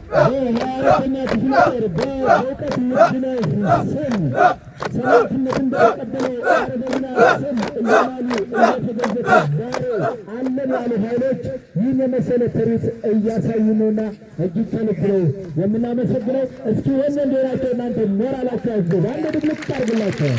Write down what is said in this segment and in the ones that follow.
በ24ኛ ክፍለ ጦር በእውቀት ውድነህ ስም ሰማዕትነትን በተቀበለው አርበኛ ስም እየማሉ እየተገዘቱ ዛሬ አለን ያሉ ኃይሎች ይህን የመሰለ ትርኢት እያሳዩ ነውና እጅግ ከልብ ነው የምናመሰግነው። እስኪ ወኔ እንዲሆናቸው እናንተ ሞራላቸው ያዝገቡ። አንድ ድብልቅ አድርጉላቸው።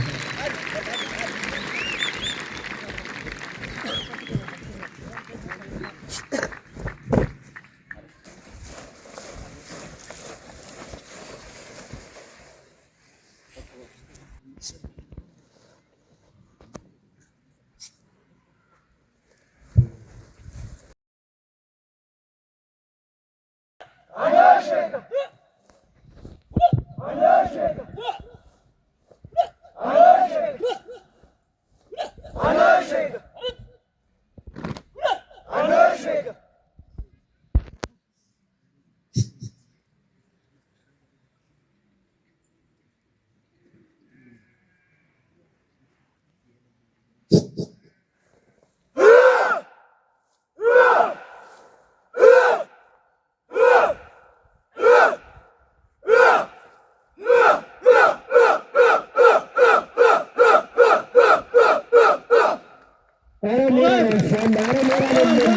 ኧረ ሞራል ያንሳል። ኧረ ሞራል የለም።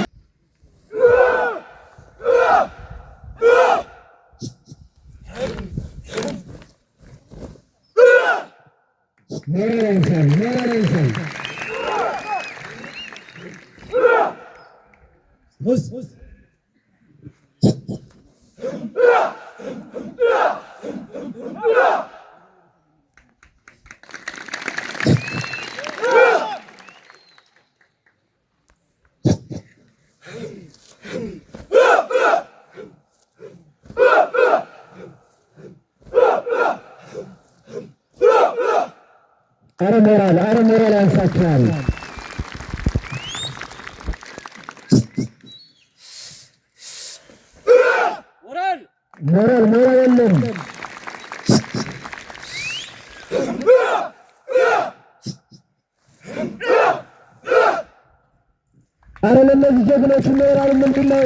ሞራል ያንሳል። ሞራል ያንሳል። ኧረ ሞራል፣ ኧረ ሞራል ያንሳችኋል። ሞራል ሞራል የለም። ኧረ ለእነዚህ ጀግኖች ሞራል ምንድን ነው?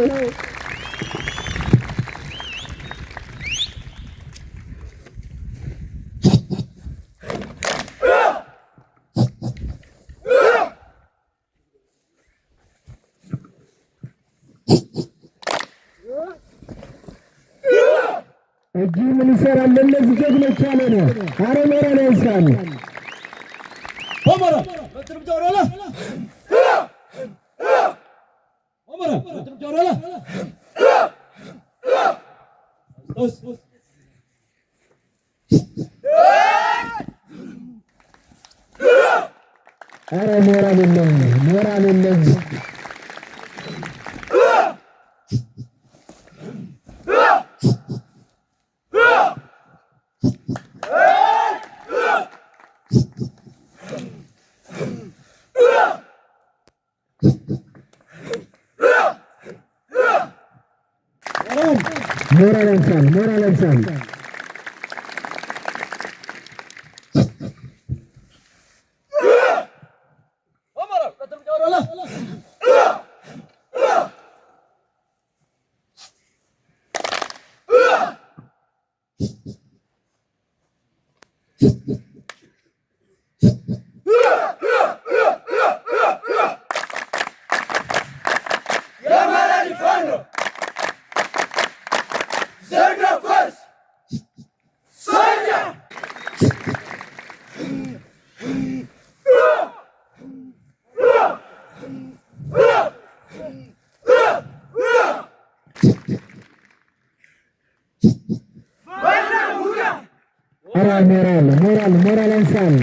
እጅ ምን ይሰራል? ለእነዚህ ጀግኖች ያለ ነው። ኧረ ሞራል ያንሳል። ኧረ ሞራል የለም፣ ሞራል የለም። ሞራል ያንሳል፣ ሞራል ያንሳል። ሞራል ሞራል ሞራል ያንሳል።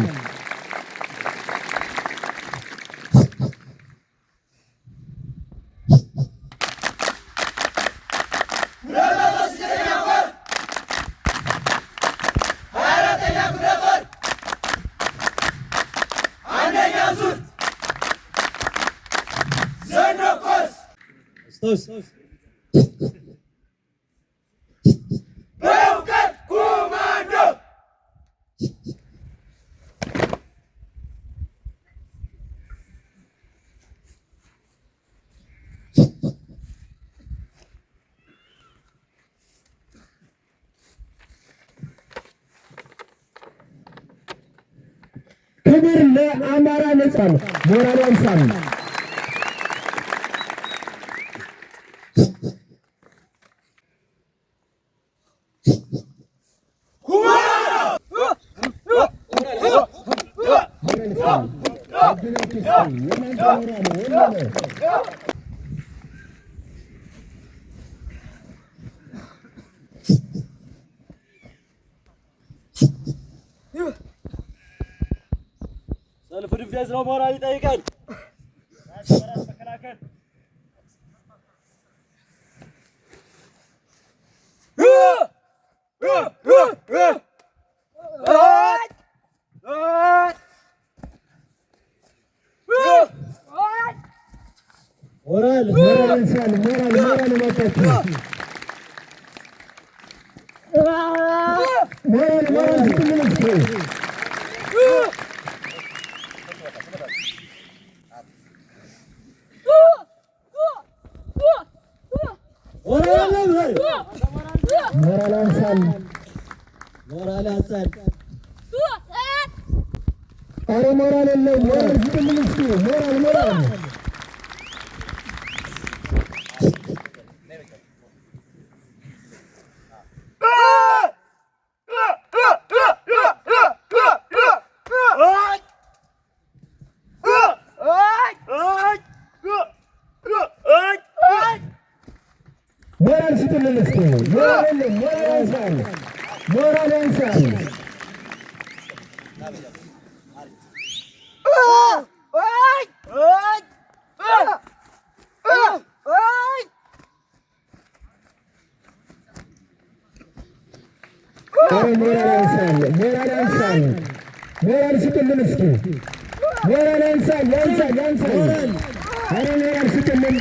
በእውቀት ኮማንዶ። ክብር ለአማራ ነጻ ሞራል ያንሳል። ሰልፍ ድፌስ ነው። ሞራል ይጠይቃል። ሞራል ሞራል ያንሳል። ሞራል ሞራል እባካችሁ ሞራል ሞራል ስጡልን እስኪ። ሞራል ያንሳል። ሞራል ያንሳል። ኧረ ሞራል የለውም። ሞራል ስጡልን እስኪ። ሞራል ሞራል ሞራል ስጡልን እስኪ። ሞራል የለም። ሞራል ያንሳል። ሞራል ያንሳል። ኧረ ሞራል ያንሳል። ሞራል ያንሳል። ሞራል ስጡልን እስኪ። ሞራል ያንሳል። ያንሳል። ያንሳል። ኧረ ሞራል ስጡልን።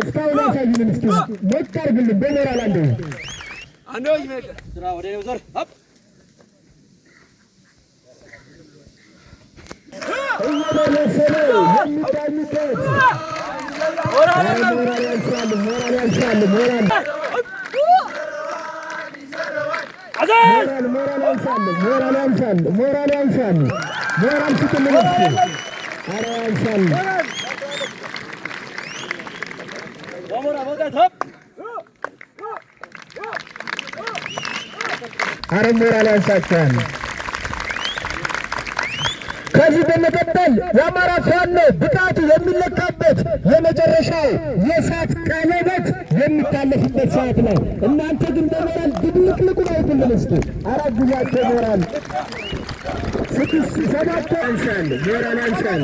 እስካሁን ያሳዩንን እስኪ ሞቅ አድርግልን በሞራል አንዱ ስራ ወደ እኔው ዞር። ሀፕ እየደረሰ ነው የሚዳኙበት። ኧረ ሞራል ያንሳል። ሞራል ያንሳል። ሞራል ሞራል ሞራል ያንሳል። ሞራል ያንሳል። ሞራል ያንሳል። ሞራል ስጡልን እስኪ። ኧረ ያንሳል። በሞራል መውጣት። ሀፕ ኧረ ሞራል ያንሳቸዋል። ከዚህ በመቀጠል የአማራ ፋኖ ብቃቱ የሚለካበት የመጨረሻው የእሳት ቀለበት የሚታለፍበት ሰዓት ነው። እናንተ ግን በሞራል ድብልቅልቁን አውጡልን እስኪ። አራት ጊዜያቸው ሞራል ስድስት ሰባት ያንሳል። ሞራል ያንሳል።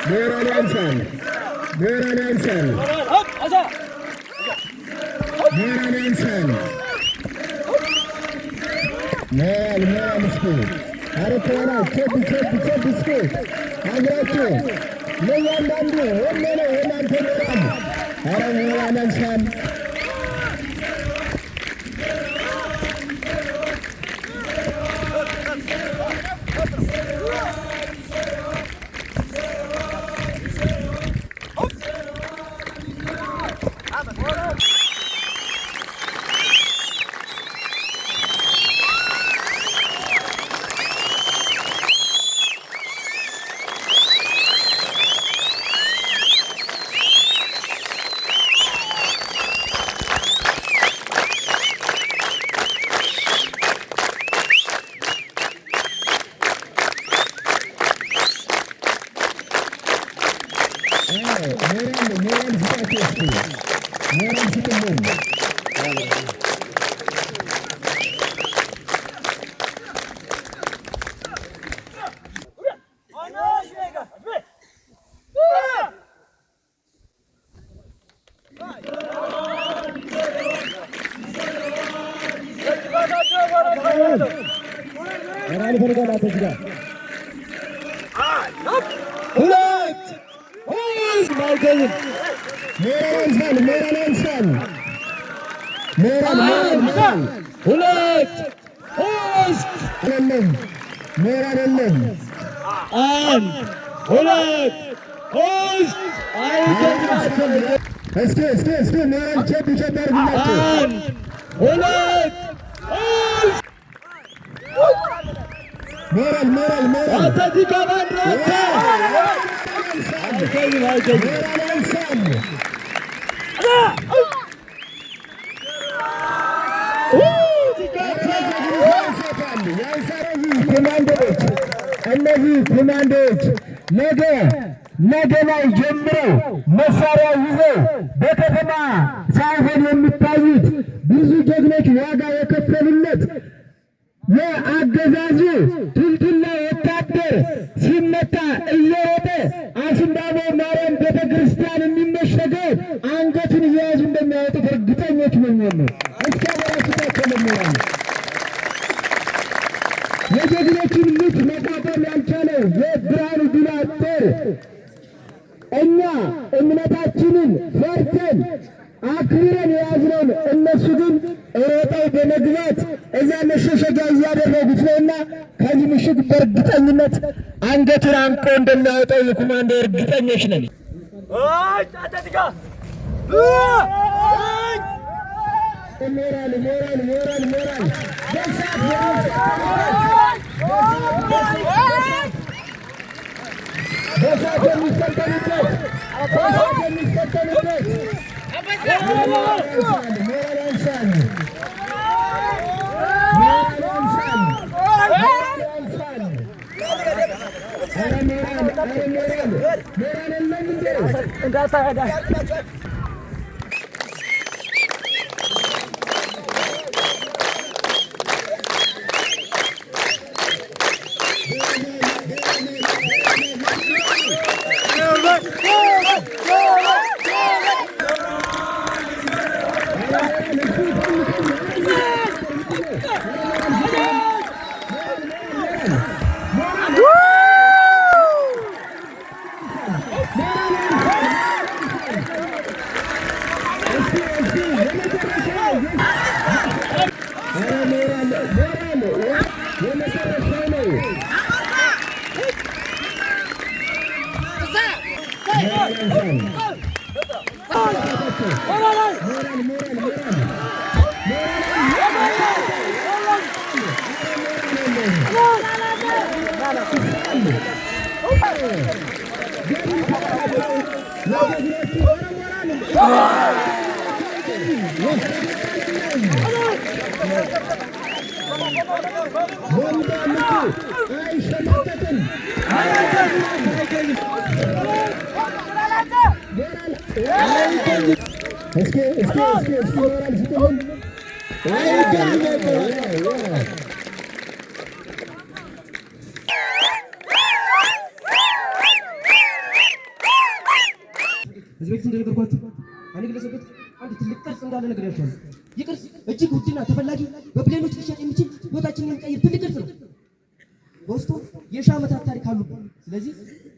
ሞራል ያንሳል። ሞራል ያንሳል። ሞራል ሀፕ አዛ ሞራል ያንሳል። ሞራል ሞራል እስኪ ኧረ ከኋላ ቸብ ቸብ ቸብ እስኪ አግራችሁ ለእያንዳንዱ ወኔ ነው የእናንተ ሞራል። ኧረ ሞራል ያንሳል። ሞራል ሞራል ስጣቸው እስኪ ሞራል ስጥልን። ሞራል ይፈልጋል። አንተ እዚህ ጋር ሁለት አይገኝም። ሞራል ያንሳል። ሞራል ያንሳል። ሞራል ሞራል ሞራል ሁለት ሶስት የለም፣ ሞራል የለም። አንድ ሁለት ሶስት አይገኝም። እስኪ እስኪ እስኪ ሞራል ቸብ ቸብ አድርጉላቸው። አንድ ሁለት ሶስት ሞራል ሞራል ሞራል አንተ እዚህ ጋር አይገኝም፣ አይገኝም። ሞራል ያንሳል። ኮማንዶዎች እነዚህ ኮማንዶዎች ነገ ነገ ላይ ጀምረው መሳሪያ ይዘው በከተማ ሳይሆን የሚታዩት ብዙ ጀግኖች ዋጋ የከፈሉለት የአገዛዙ ቱልቱላ ወታደር ሲመታ እየሮጠ አስንዳቦ ማርያም ቤተ ክርስቲያን የሚመሸገው አንገቱን እየያዙ እንደሚያወጡት እርግጠኞች ነው። እስከ በራሱታቸው ለሞራል የጀግኖችን ምት መቋቋም ያልቻለው የብርሃኑ ጁላ ጦር እኛ እምነታችንን ፈርተን አክብረን የያዝነውን እነሱ ግን ሮጠው በመግባት እዛ መሸሸጊያ እያደረጉት ነውና ከዚህ ምሽግ በእርግጠኝነት አንገቱን አንቆ እንደሚያወጣው የኮማንዶ እርግጠኞች ነን። ሞራል ሞራል ሞራል ሞራል በሳት የሚፈተኑበት በሳት የሚፈተኑበት ሞራል ያንሳል። ሞራል ያንሳል። ሞራል ያንሳል። ኧረ ሞራል ኧረ ሞራል ሞራል የለም እንዴ? እስኪ እስኪ እስኪ እስኪ ሞራል ስጡልን። ከዚህ በፊት እንደነገርኳችሁ አንድ ግለሰብ ቤት አንድ ትልቅ ቅርጽ እንዳለ ነግሬያችኋለሁ። ይህ ቅርጽ እጅግ ውድና ተፈላጊ በፕሌኖች ሊሸጥ የሚችል ሕይወታችንን የሚቀይር ትልቅ ቅርጽ ነው። በውስጡ የሺህ ዓመታት ታሪክ አሉበት። ስለዚህ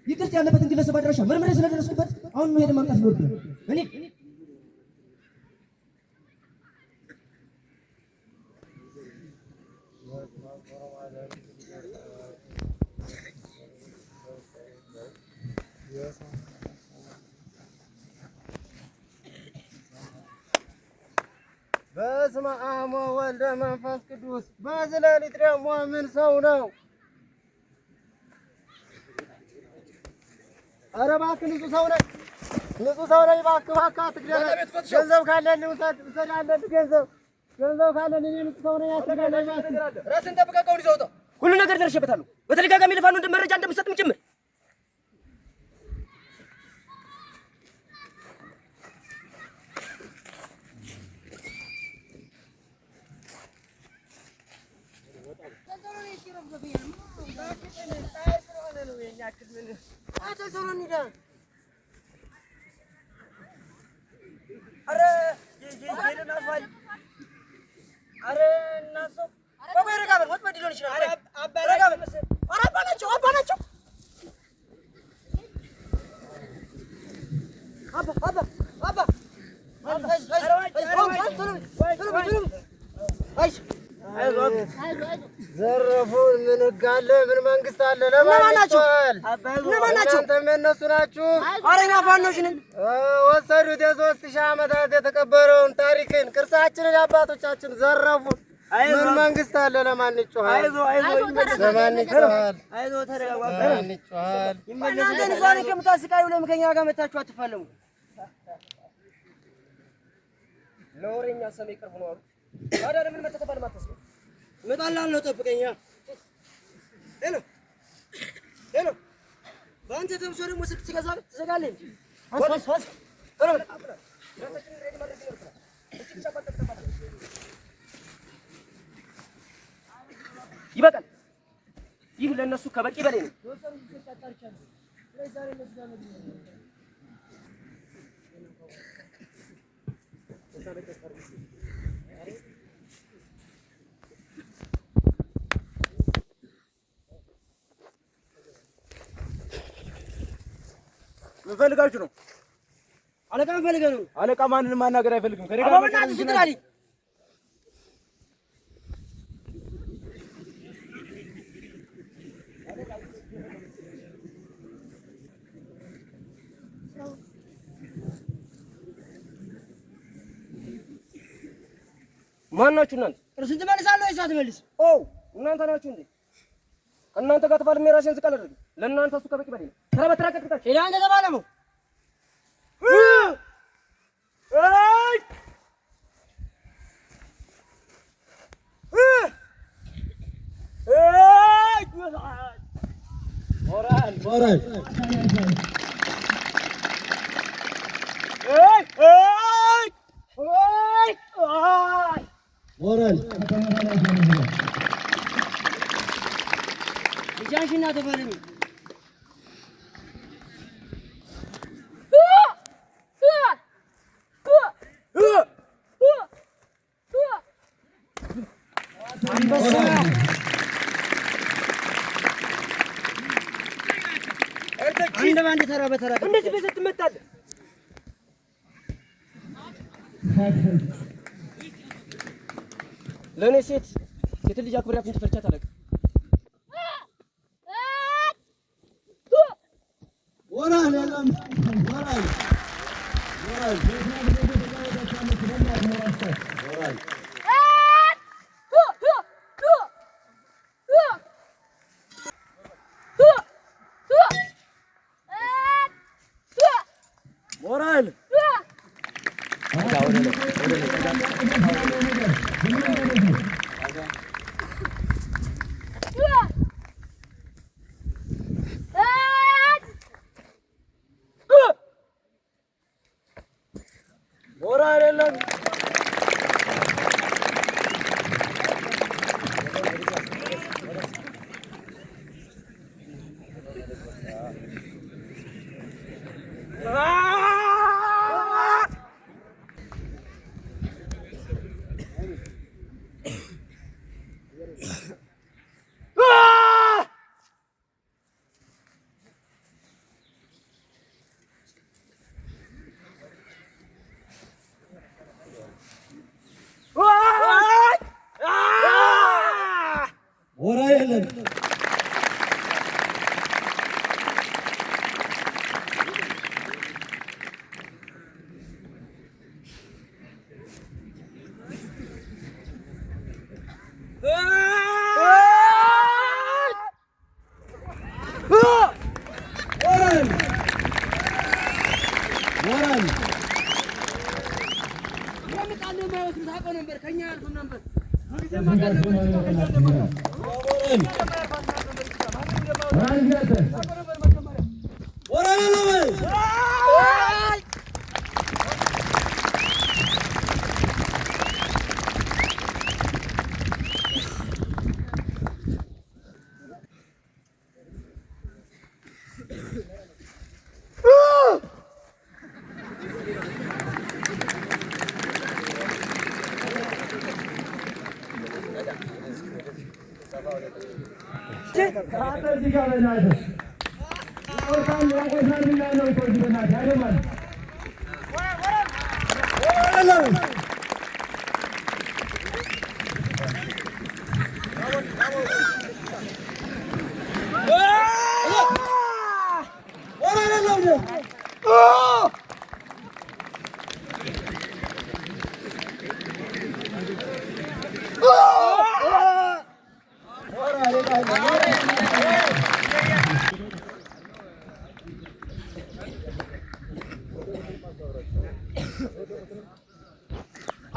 ይህ ቅርጽ ያለበትን ግለሰብ አድራሻ መርምሬ ስለደረስኩበት አሁን ነው ሄደን ማምጣት ይኖርብናል። እኔ በስመ አብ ወወልድ ወመንፈስ ቅዱስ። በዚህ ሌሊት ደግሞ ምን ሰው ነው? ኧረ እባክህ ንጹህ ሰው ነኝ፣ ንጹህ ሰው ነኝ። እባክህ እባክህ አትግደለኝ። ገንዘብ ካለን ውሰድ፣ ውሰድ አለን ገንዘብ፣ ገንዘብ ካለን እኔ ንጹህ ሰው ነኝ፣ አትግደለኝ እባክህ። ራስን ጠብቀህ እቃውን ይዘህ ውጣ። ሁሉ ነገር ደርሼበታለሁ። በተደጋጋሚ ለፋኖ መረጃ እንደምሰጥም ጭምር። ዘረፉን። ምን ህግ አለ? ምን መንግስት አለ? ለማን ናቸው? ይጮሃል? እነማን ናቸው? እናንተም የእነሱ ናችሁ። ኧረ እኛ ፋኖች ነን። ወሰዱት። የ3000 ዓመታት የተቀበረውን ታሪክን ቅርሳችንን የአባቶቻችን ዘረፉን። ምን መንግስት አለ? ለማን ይጮሃል? ለማን ይጮሃል? ለማን ይጮሃል? እናንተ ንጹሐንን ከምታስቃዩ ለምን ከእኛ ጋር መታችሁ አትፋለሙ? ለወሬኛ ሰሜ ቅርብ ነው አሉ። ታዲያ ለምን መተህ ተፋልም አታስበው? እመጣልሃለሁ፣ ጠብቀኛ። Hello hello፣ በአንተ ተብሶ ደግሞ ስልክ ትዘጋለህ እንጂ። ቶሎ በል። ራሳችንን ready ማድረግ ይኖርብናል። እጅግ ጫፏን ጠብቀን ይበቃል። ይህ ለእነሱ ከበቂ በላይ ነው። ምን ፈልጋችሁ ነው? አለቃ ፈልገህ ነው? አለቃ ማንንም ማናገር አይፈልግም። ከእኔ ጋር አባ በእናትህ ስትራሊ ማን ናችሁ እናንተ? ቅርሱን ትመልሳለህ ወይስ አትመልስም? ኦ እናንተ ናችሁ እንዴ? ከእናንተ ጋር ተፋልሜ ራሴን ዝቅ አላደርግም። ለእናንተ እሱ ከበቂ በላይ ነው። ተራ በተራ ቀጥቅጣችሁ ሄደህ አንተ ተፋለመው። ሞራል ሞራል ልጃሽና ተፋለሚ። አንድ በአንድ ተራ በተራ እንደዚህ በዘት ትመጣለህ። ለእኔ ሴት ልጅ አክብሬያት እንጂ ፈርቻት አላውቅም። ሞራል የለም ሞራል ሞራል ሞራል ሞራል ሞራል የለም። ሞራል የለም። ሞራል ሞራል ታውቀው ነበር፣ ከእኛ አያልፍም ነበር። ሞራል የለም።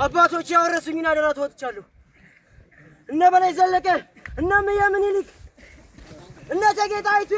አባቶች ያወረሱኝን አደራ ተወጥቻለሁ። እነ በላይ ዘለቀ፣ እነ እምዬ ምኒልክ፣ እነ እቴጌ ጣይቱ።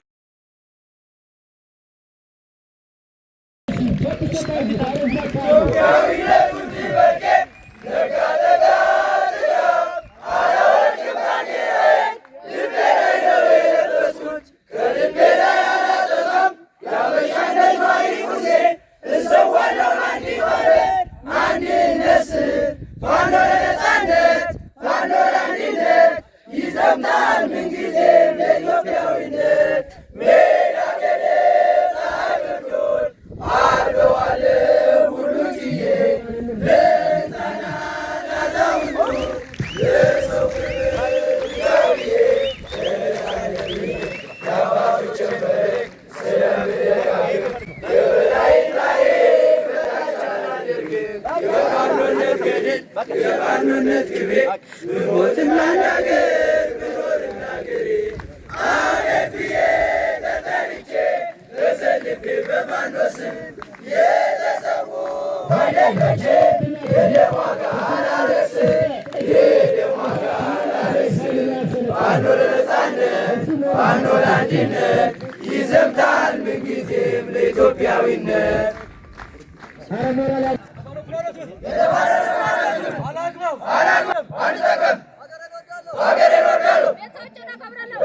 ቤተሰቦቼን አከብራለሁ።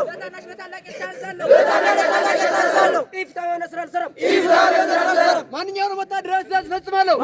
በታናሽ በታላቅ እታዘዛለሁ። ኢፍትሐዊ የሆነ ስራ አልሰራም። ማንኛውንም ወታደራዊ ትዕዛዝ እፈጽማለሁ።